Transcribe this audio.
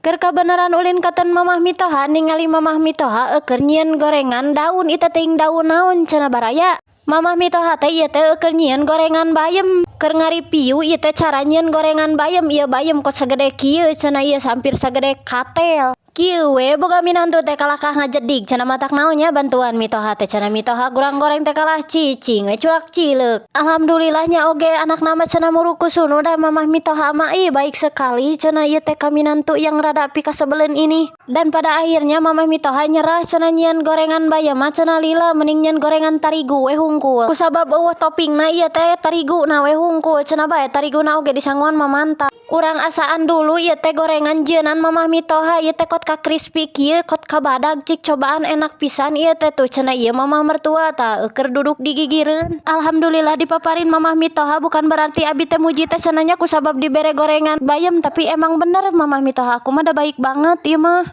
Keur kabeneran ulin katon mamah mitoha, ningali mamah mitoha keur nyieun gorengan daun ieu teh, teuing daun naon cenah, baraya. Mamah mitoha teh ieu teh keur nyieun gorengan bayem. Keur ngareview ieu teh cara nyieun gorengan bayem. Ieu bayem kok sagede kieu cenah, ieu hampir sagede katel. Kieu we boga minantu teh, kalakah ngajedig cenah. Matak naon nya, bantuan mitoha teh cenah, mitoha gurang goreng teh kalah cicing we cuak cileuk. Alhamdulillah nya oge anakna mah cenah murukusunu da mamah mitoha mah. Ih, baik sekali cenah ieu teh ka minantu yang rada pikasebeleun ini. Dan pada akhirnya mamah mitoha nyerah cenah, nyieun gorengan bayem mah cenah lila, mending nyieun gorengan tarigu we hungkul. Kusabab euweuh toppingna, ieu teh tariguna we hungkul cenah, bae tariguna oge disanguan mah mantap. Urang asaan dulu ieu teh gorengan jieunan mamah mitoha. Ieu teh kot ka crispy kieu, kot ka badag. Cik cobaan, enak pisan ieu teh tuh cenah ieu mamah mertua tah keur duduk di gigireun. Alhamdulillah dipaparin mamah mitoha. Bukan berarti abi teh muji teh cenah nya kusabab dibere gorengan bayem, tapi emang bener mamah mitoha aku mah da baik banget ieu mah.